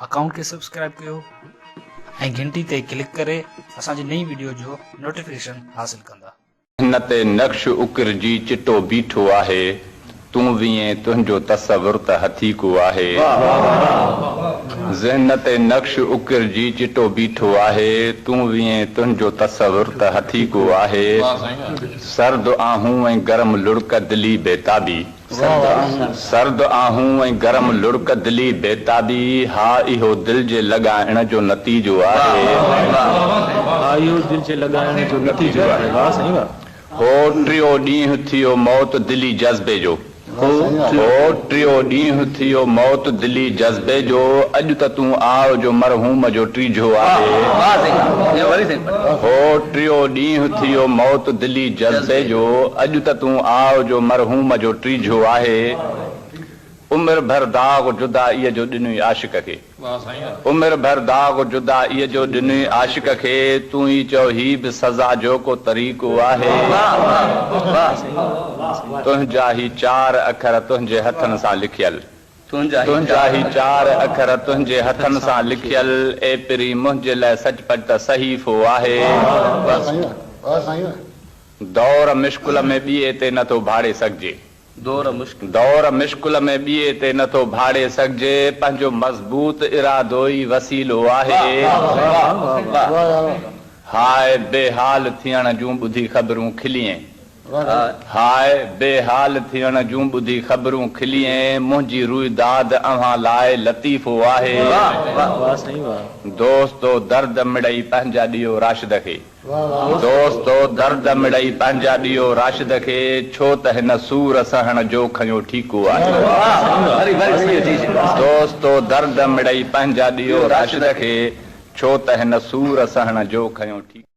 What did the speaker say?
Account کي subscribe ڪيو ۽ گهنٽي تي ڪلڪ ڪري اسان جي نئين وڊيو جو نوٽيفڪيشن حاصل ڪندا. هن تي نقش اڪرجي چٽو بيٺو آهي، تون وئين تنهنجو تصور ته هٿيڪو آهي. ذهن تي نقش اڪرجي چٽو بيٺو آهي، تون وئين تنهنجو تصور ته هٿيڪو آهي. سرد آهون ۽ گرم لڙڪ دلي بيتابي. سرد آهون ۽ گرم لڙڪ دلي بيتابي، ها اهو دل جي لڳائڻ جو نتيجو آهي. ها اهو دل جي لڳائڻ جو نتيجو آهي. واه سائين واه. هو ٽيو ڏينهن ٿيو موت دلي جذبي جو. هو ٽيو ڏينهن ٿيو موت دلي جذبي جو، اڄ ته تون آء جو مرحوم جو ٽيجهو آهي. هو ٽيو ڏينهن ٿيو موت دلي جذبي جو، اڄ ته تون آء جو مرحوم جو ٽيجهو آهي. عمر ڀر داغ جدائيء جو ڏنوئي عاشق کي. عمر ڀر داغ جدائيء جو ڏنوئي عاشق کي، تون ئي چئو هي به سزا جو ڪو طريقو آهي. تنهنجا هي چار اکر تنهنجي هٿن سان لکيل. تنهنجا هي چار اکر تنهنجي هٿن سان لکيل، اي پرين منهنجي لئه سچ پچ ته صحيفو آهي. دور مشڪل ۾ ٻئي تي نٿو ڀاڙي سگهجي. دور مشڪل ۾ ٻئي تي نه ٿو ڀاڙي سگهجي، پنهنجو مضبوط ارادو ئي وسيلو آهي. هاء بي حال ٿيڻ جون ٻڌي خبرون کلين. هاء بي حال ٿيڻ جون ٻڌي خبرون کلين، منهنجي روئداد اوهان لاء لطيفو آهي. دوستو درد مڙئي پنهنجا ڏيو راشد کي. دوستو درد مڙئي پنهنجا ڏيو راشد کي، ڇو ته هن سور سهڻ جو کنيو ٺيڪو آهي. دوستو درد مڙئي پنهنجا ڏيو راشد کي، ڇو ته هن سور سهڻ جو کنيو ٺيڪو.